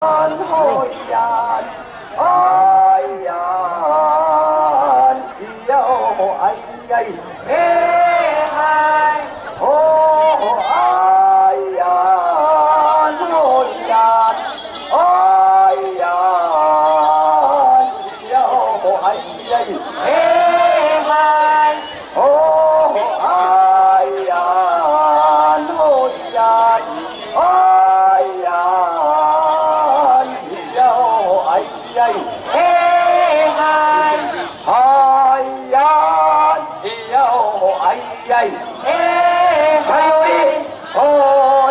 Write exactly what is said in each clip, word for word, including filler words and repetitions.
Ayan, ho, ayan, ayan, iyaw, ho, ayay, he, hay. Ho, ho, ayan, ho, ayan, ayan, iyaw, ho, ayay, he, hay. Ho, ho, ayan, ho, ayan, ayan, iyaw, ho, ayay, he, hay. Ayan, iyaw, ho, ayay, he, hay. Ho,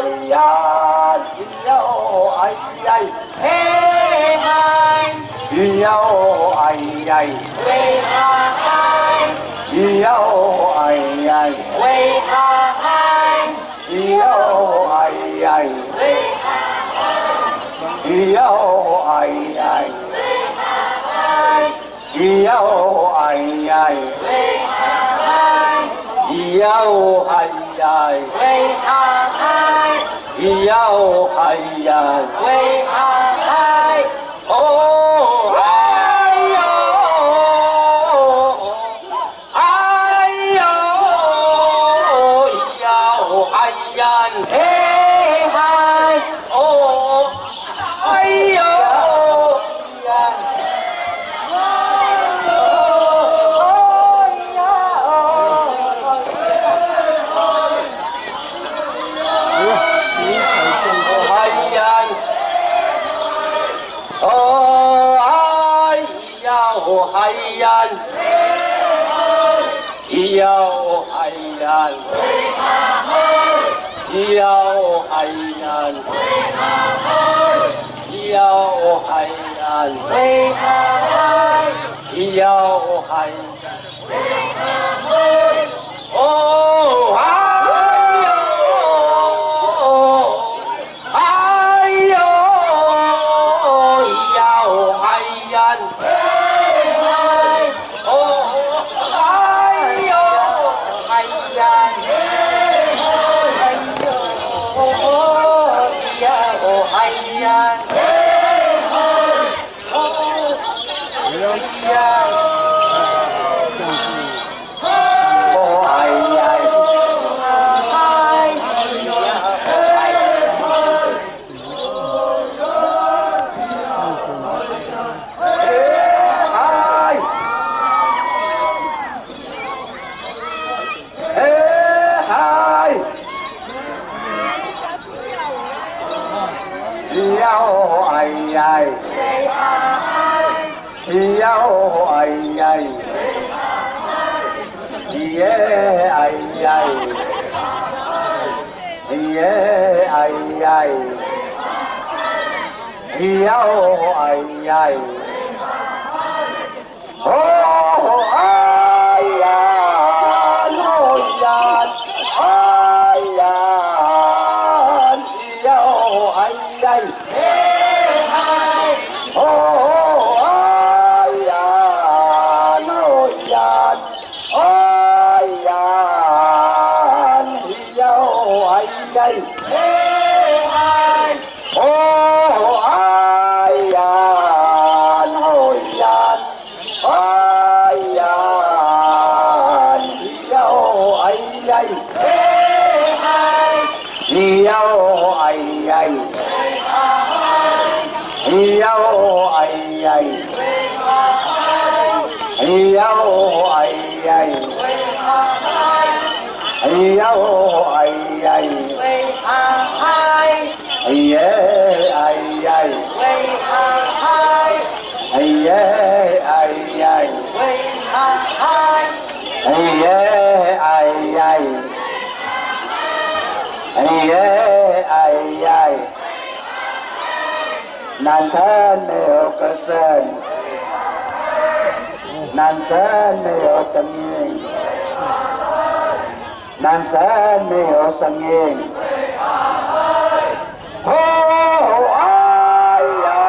ayan, iyaw, ho, ayay, he, hay. Iyaw, ho, ayay, he, hay. Iyaw, ho, ayay, he, hay. Iyaw, ho, ayay, he, hay. Iyaw, ho, ayay, he, hay. Iyaw, ho, ayay, he, hay. Iyaw, ho, ayay, he, hay. Iyaw, ho, ayay, he, hay. O, ayaw, ayaw, iyaw, ayan, he, hay. O, ayaw, ayan. Ayan. O, ay. Iyaw, ho, ayan. Iyaw, ho, ayan. Iyaw, ho, ayan. Iyaw, ho, ayan. Iyaw, ho, ayan. O, ayaw. Ayaw, iyaw, ayan. O, ayaw, ayan. Ayaw, iyaw, ayan. O, ayaw, ayan. Hay. He, hay. Iyaw, ho, ayay. Iyaw, ho, ayay. Iye, ayay. Iye, ayay. Iyaw, ho, ayay. Ho, ho, ayan, ho, ayan, ayan, iyaw, ho, ayay. Ho, ho, ayan, ho, ayan, ayan, iyaw, ho, ayay. Ho, ho, ayan, ho, ayan. Ayan, iyaw, ayay. Iyaw, ayay. Iyaw, ayay. Iyaw, ayay. Iyaw, ayay. Iye, ayay. Iye, ayay. Iye, ayay. Iye, ayay. Nansen miyo kesen. Nansen miyo tengil. Nansen miyo sengil. Ho, ayan,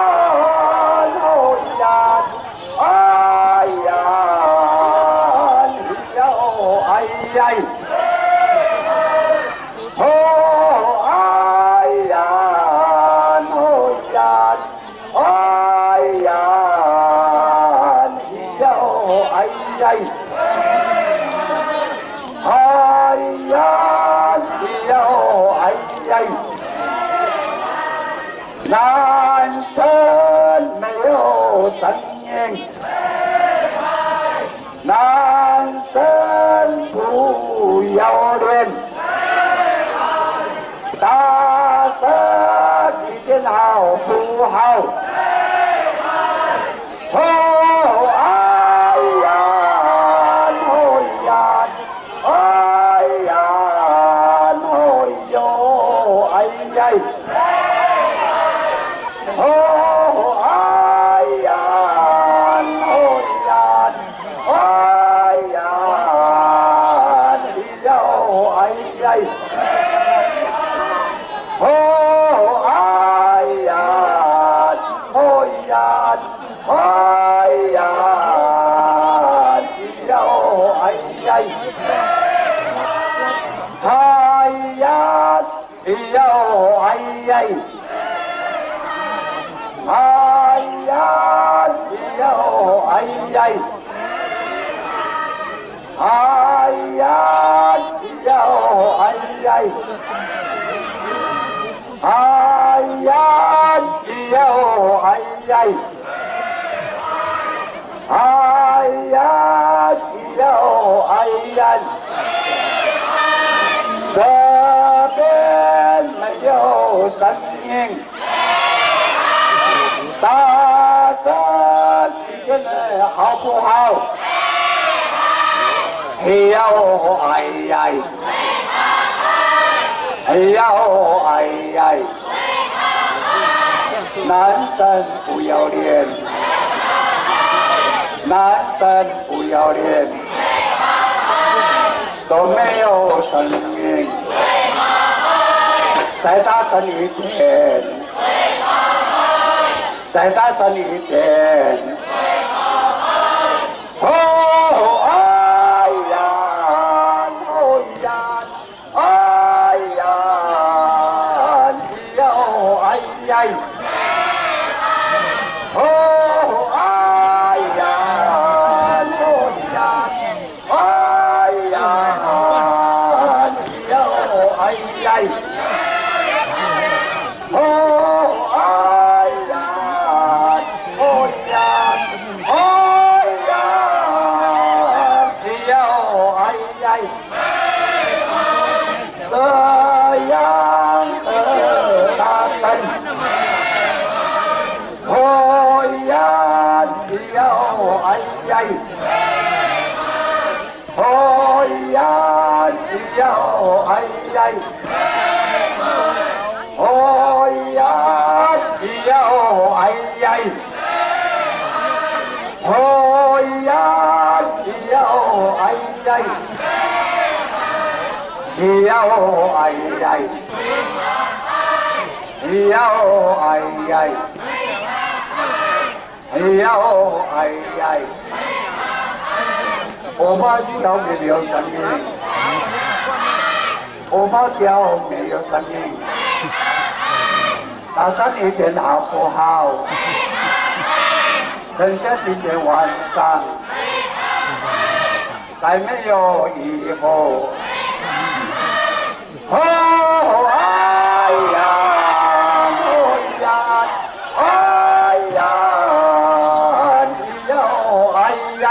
ho, ayan, ayan, iyaw, ayay. Ho, ayan, ho, ayan. Ayan, iyaw, ayay. Ayan, iyaw, ayay. 男生没有声音。 男生不要脸，大声一点好不好？吼，哎呀，吼呀，哎呀，吼哟，哎呀。 Ho, ayan, ho, yan. Ayan, iyaw, ayay. Ho, ayan, ho, yan. Ayan, iyaw, ayay. Ayan, iyaw, ayay. Ayan, iyaw, ayay. Ayan, iyaw, ayay. Ayan, iyaw, ayay. Ayan, iyaw, ayan. 这边没有声音。大声一点好不好？哎呦，哎呀，哎呦，哎呀。 男生不要脸，男生不要脸，都没有声音。再大声一点，再大声一点。哦，哎呀，哦呀。 Ayan, iyaw, ayay. Ho, ayan, ho, iyan. Ayan, iyaw, ayay. Ho, ayan, ho, iyan. Ayan, iyaw, ayay. 这样的大声，哦呀，咿呀哦哎呀，哦呀，咿呀哦哎呀，哦呀，咿呀哦哎呀。 哦呀，咿呀哦哎呀，咿呀哦哎呀，咿呀哦哎呀，咿呀哦哎呀。我们要没有声音，我们要没有声音。 大声一点好不好？剩下几天晚上，再没有以后。哦，哎呀，哦呀，哎呀，哎呀，哎呀。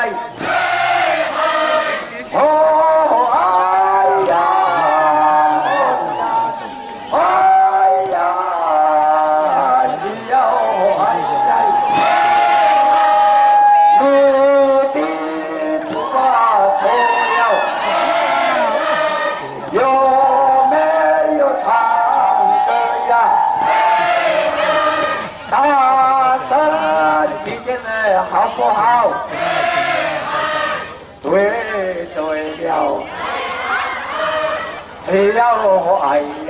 哦，哎呀，哎呀，哎呀，你的不怕错了，有没有唱歌呀？大声一点好不好？ 对，对了。哎呀哦，哎呀。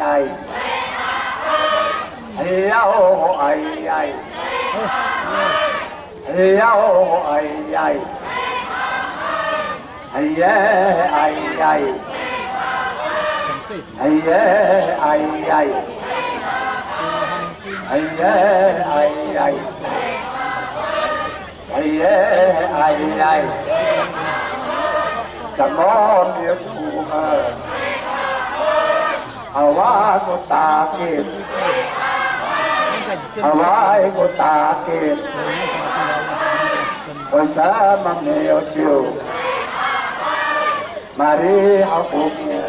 哎呀哦，哎呀。哎呀哦，哎呀。哎耶，哎呀。哎耶，哎呀。Ay, ay, ay, ay. Ay, ay, ay, ay. Samon yo ko, awa ko takit. Awaay ko takit. Oy, samon yo ko. Mari haw ko miya.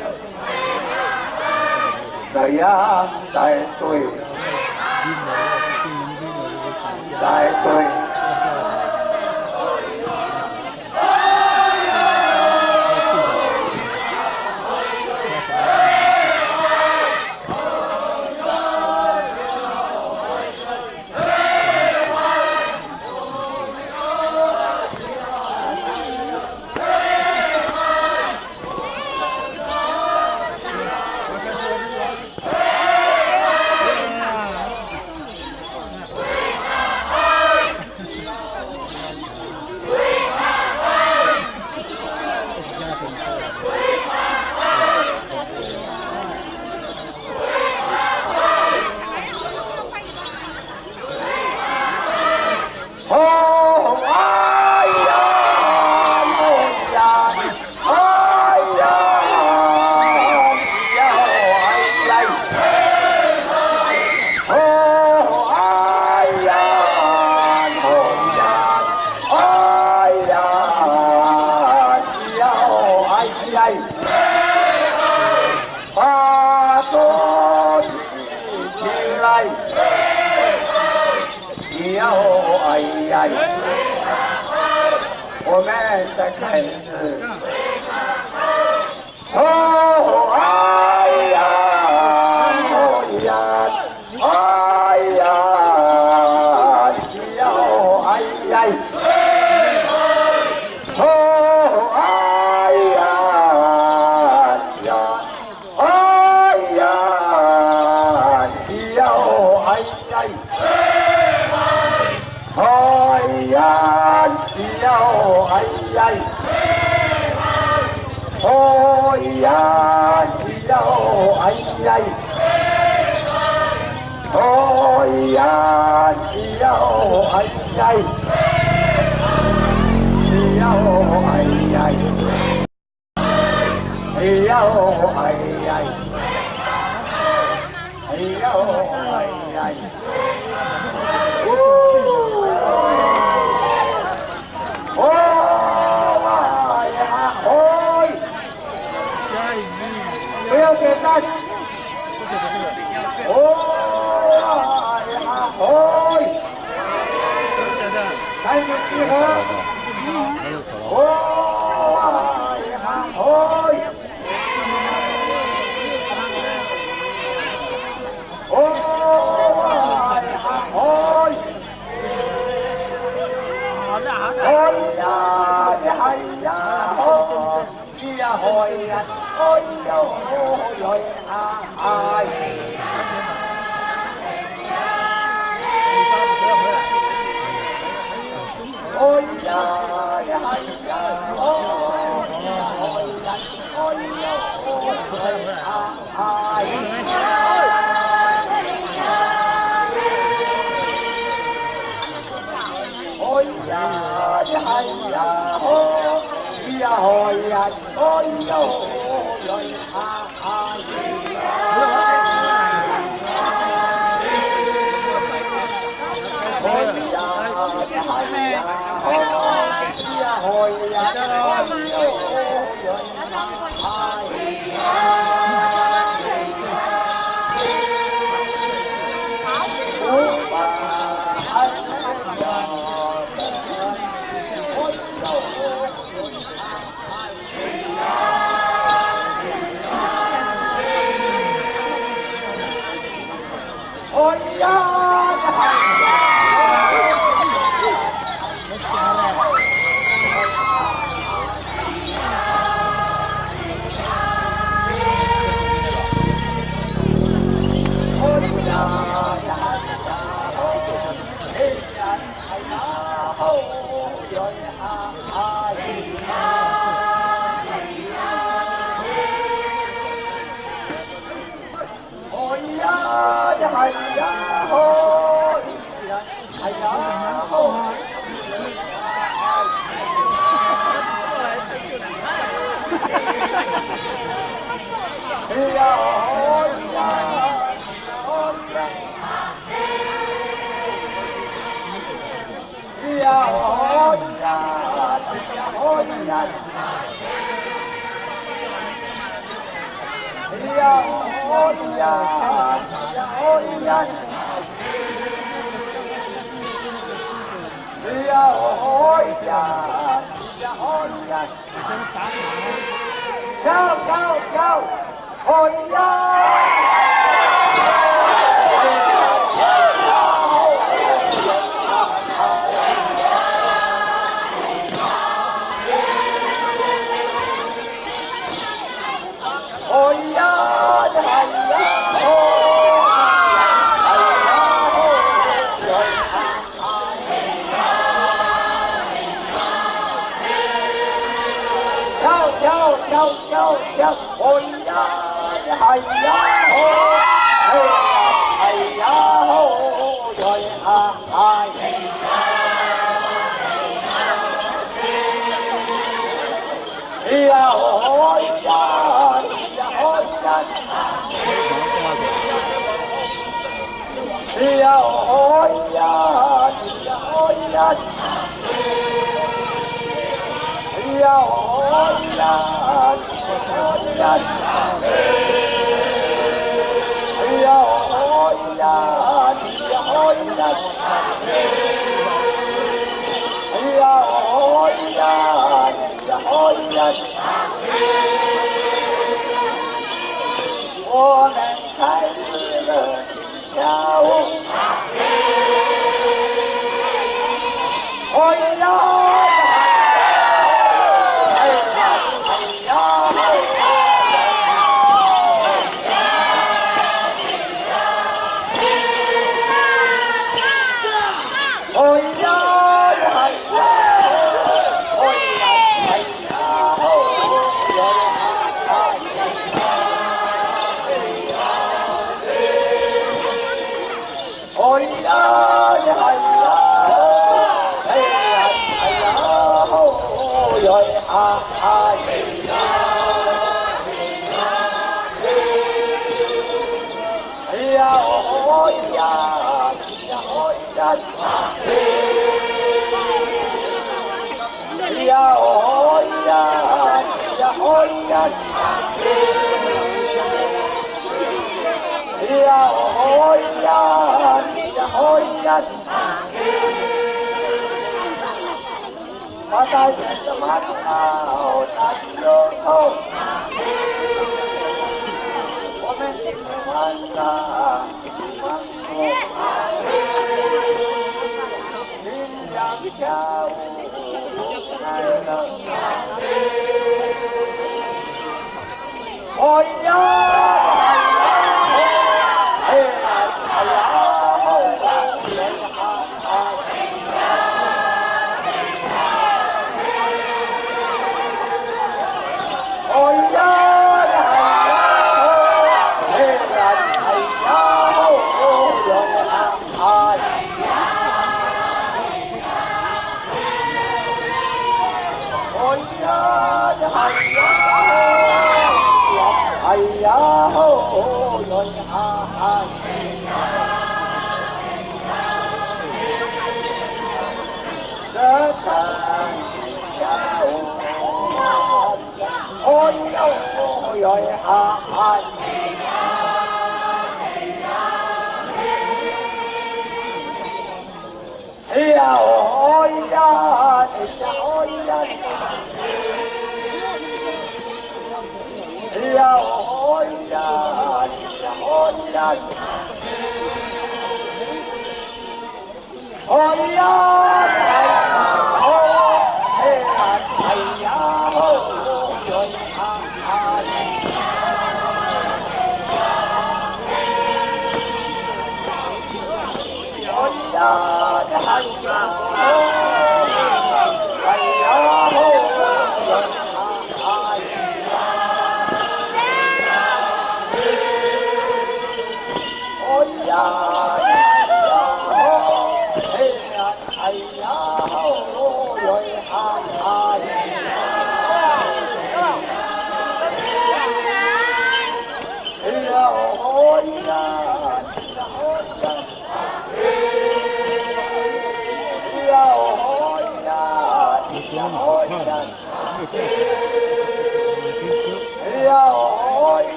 Sayang, taytoy. Taytoy. Hoyan, iyaw, ay, ay. Hoyan, iyaw, ay, ay. Hoyan, iyaw, ay, ay. Iyaw, ay, ay. Ayaw, ay, ay. Ayaw, ay, ay. O, ay, a, hoy. 不要给他。O, ay, a, hoy. Tayo, tiho. O, ay, a, hoy. O, ay, a, hoy. Hoy, ay, ay, a, hoy. Iya, hoy, ay, hoy, yo, hoy, ay, a, ay.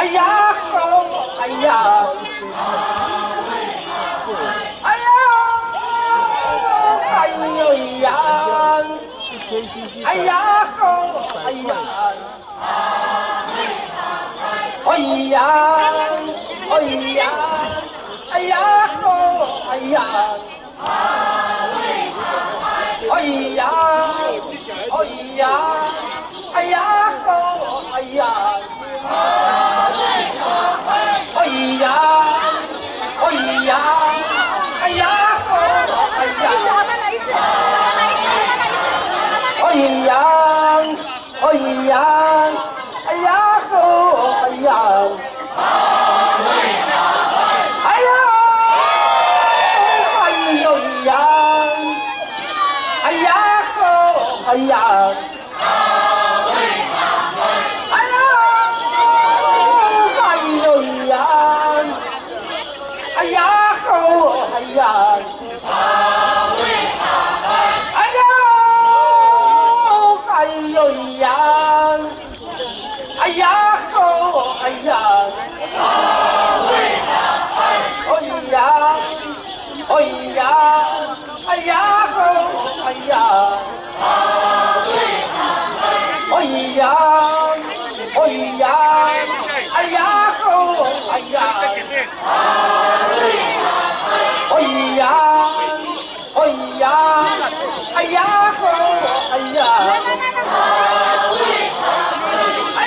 哎呀吼，哎呀，哎呀，哎呦呀，哎呀吼，哎呀，哎呀，哎呀，哎呀吼，哎呀。 哎呀，哎呀，哎呀吼，哎呀。哎呀，哎呀，哎呀吼，哎呀。哎呀，哎呀，哎呀吼，哎呀。 哎呀，哎呦呀，哎呀吼，哎呀。哎呀，哎呦呀，哎呀吼，哎呀。哎呀，哎呦呀。 哎呀吼，哎呀。哎呀，哎呀，哎呀吼，哎呀。哎呀，哎呀，哎呀吼，哎呀。哎呀。 哎呀，哎呀吼，哎呀。哎呀，哎呦呀。哎呀吼，哎呀。哎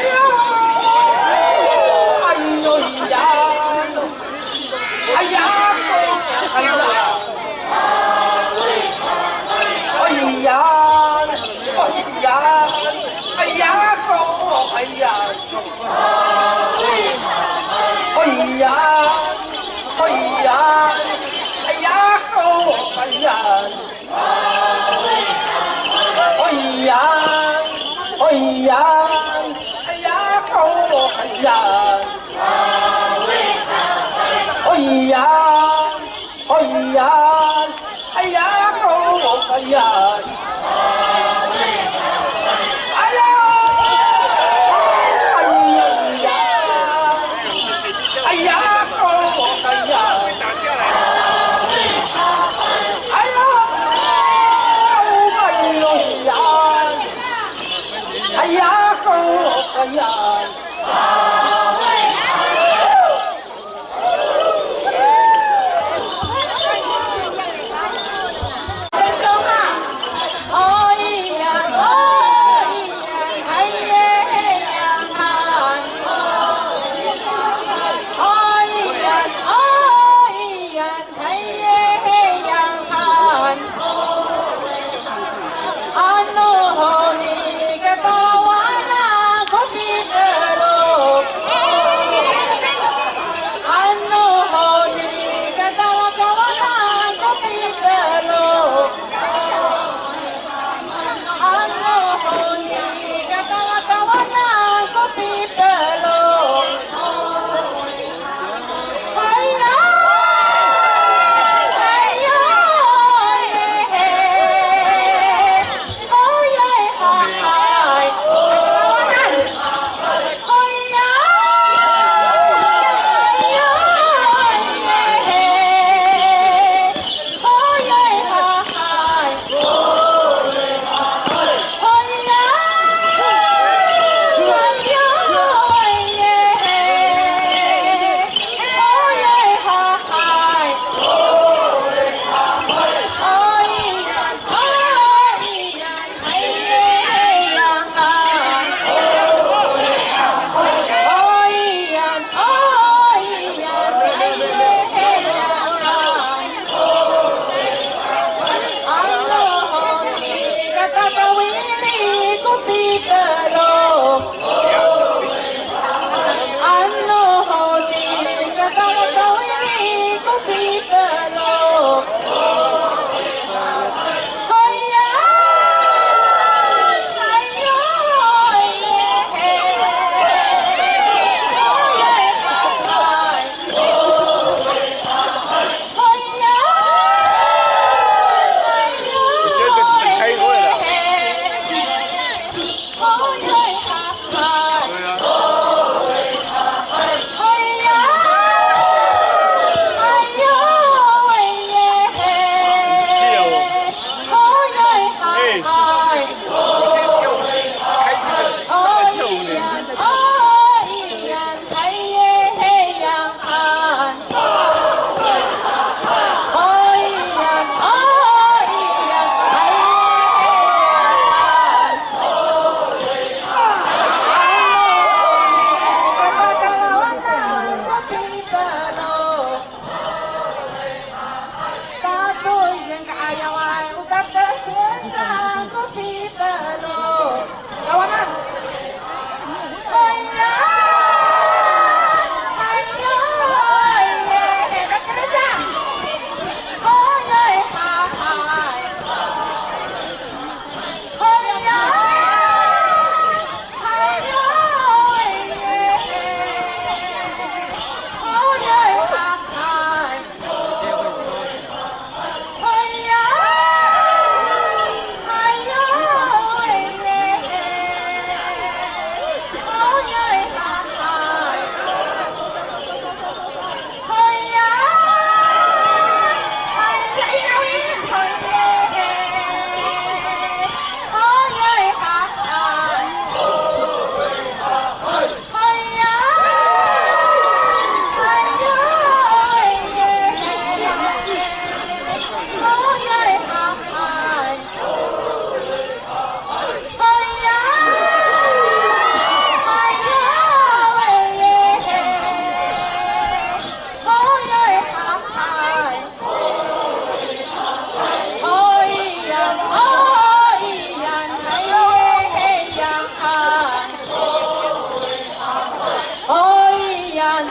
呀，哎呀，哎呀吼，哎呀。 哎呀，哎呀，哎呀吼，哎呀。哎呀，哎呀，哎呀吼，哎呀。哎呀，哎呀，哎呀吼，哎呀。 哎呀，哎呀，哎呀吼，哎呀。哎呀，哎呦呀。哎呀吼，哎呀。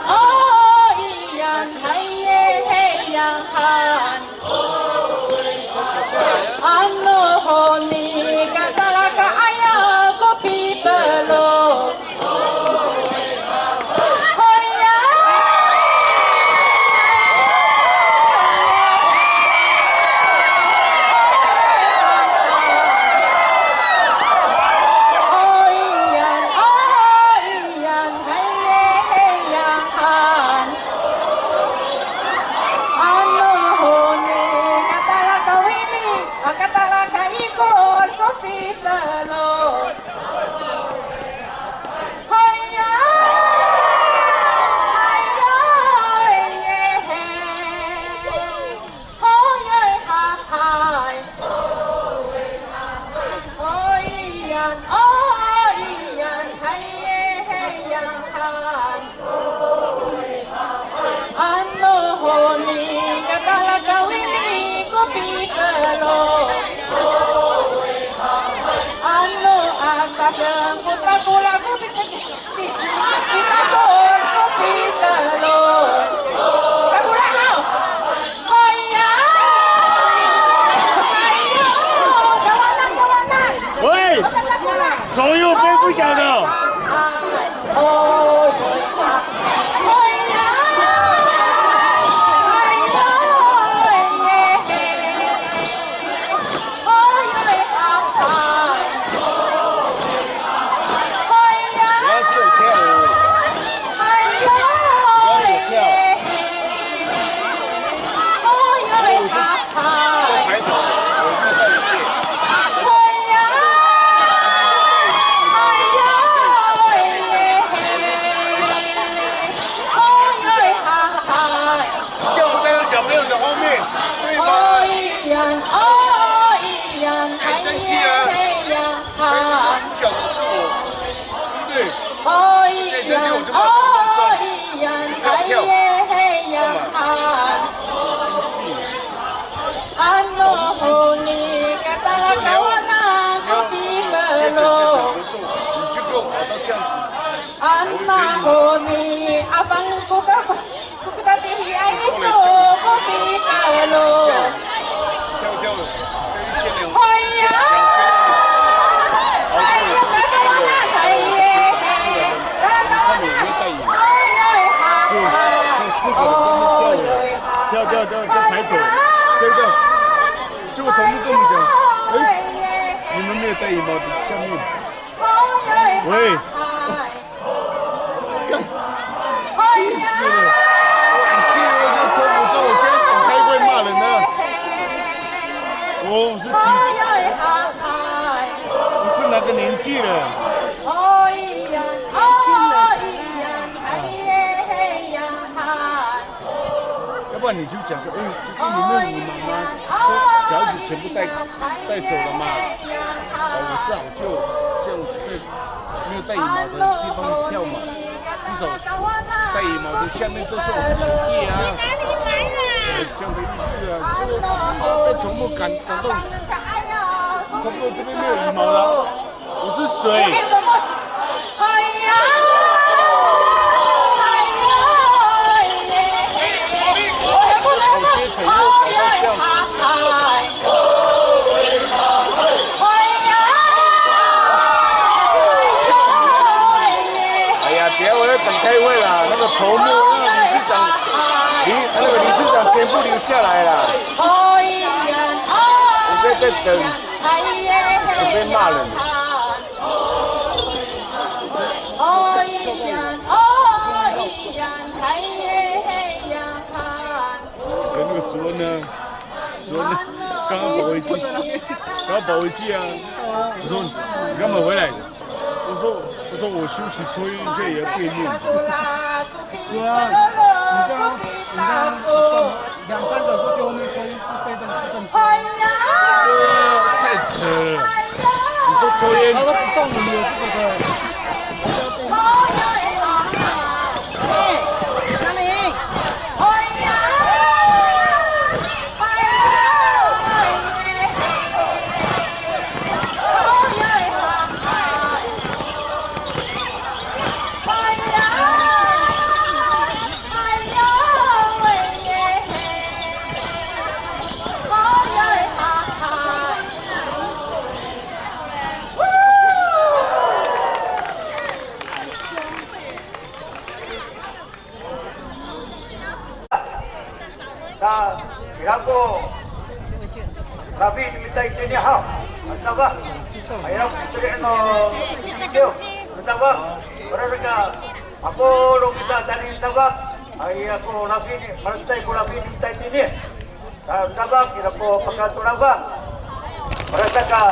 O iyan, hay, hay, iyan han. Ano honi katalaka'ayaw ko pipelong. Hoya. O iyan, o iyan, hay, hay, iyan han. Ano honi katalaka'ayaw, katalaka'ayaw ko pipelong. Hoya, hoya, hoya, hoya, hay. O iyan, o iyan, hay, hay, iyan han. Ano honi katalaka'ayaw ko pipelong. Ano atakeng ko takola' ko pipelong. Pipelong ko pipelong. Takola' haw. Hoya. Ayo, kawanan, kawanan. 喂，左右飞不小的。不要是有跳舞，不要有跳。 叫我站在小朋友的后面，对吗？太生气了，他又不晓得是我，对不对？太生气我就把手放松，不要跳。干嘛？ Ano honi katalakawan ako pipelong. 你就给我搞到这样子。Ano honi afang ko ka, ko katihiay iso ko pipelong. 跳跳，一千两，两千。看你有没有带引。对，这四个人都是跳舞。 跳跳跳，再抬头，跳跳。结果头目跟我们讲，哎，你们没有戴羽毛的下面。喂，干，气死了！你这个就脱口罩，我现在打开会骂人的。我是几，我是哪个年纪了？ 要不然你就讲说，哎，这是你们羽毛吗？说小孩子全部带，带走了嘛。哦，我只好就这样在没有带羽毛的地方跳嘛，至少带羽毛的下面都是我们小弟啊。去哪里买啦？呃，这样的意思啊，这个被头目感，感动，差不多这边没有羽毛了。 我是谁？我接着又跑到这样子。哎呀，等一下我要等开会啦，那个头目、那个理事长，理，那个理事长全部留下来啦。我在这等，准备骂人。 那个主任呢？主任呢？刚刚跑回去，刚刚跑回去啊。我说你干嘛回来的？我说我说我休息抽烟一下也要被念。对啊，你这样你这样放 两三个过去后面抽烟，不被这个制胜。对啊，太扯了。你说抽烟，他都不动，我们有这个的。哎，哪里？ Sa, ira ko lafin no mita itini haw. Sa ba, ira ko seri' no, iyo, sa ba, mereka, ako no kita tayni sa ba, ira ko lafin, malecad ko lafin no mita itini. Sa, sa ba, ira ko pakato lafang. Mereka ka,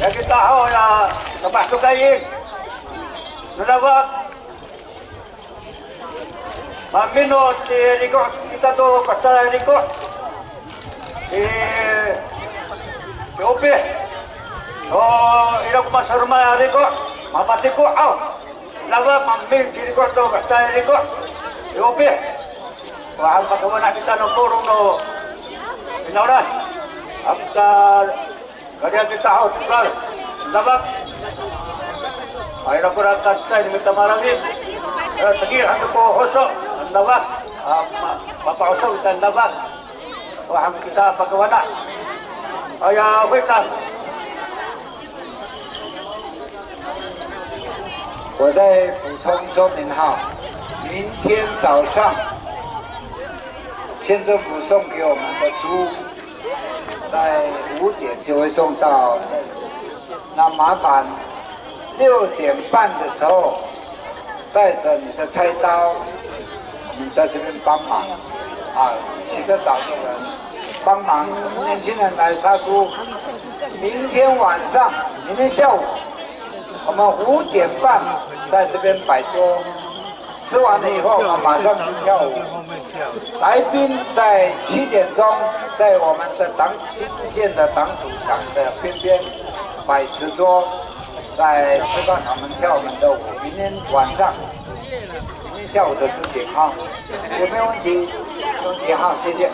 ya kita haw ya, kapah to kayi. Sa ba, Mamino ti riko' kita to kasay riko'. Ti, ti opih. O, ira ko masaromay a riko'. Mamatiko aw. Lawa mamin ti riko' to kasay riko'. Ti opih. Wa, pakawana kita no polong no finawlan. Amta Kadian kita haw, tukal. Nabak. Ay, naku, rakat sa, ini kita malawin. Eh, segi, ano po, hoso. Nabak. Ah, ma-, mapahoso kita, nabak. Wahang kita pakawana. Ay, ah, wait lang. 我再补充说明哈，明天早上县政府送给我们的猪，在五点就会送到。那麻烦六点半的时候，带着你的菜刀，我们在这边帮忙啊，提着早就人帮忙，年轻人来杀猪。明天晚上，明天下午，我们五点半在这边摆桌。 吃完了以后，我们马上去跳舞。来宾在七点钟，在我们的党新建的党土墙的边边摆石桌，在吃饭，我们跳我们的舞。明天晚上，明天下午的事情哈，有没有问题？没问题哈，谢谢。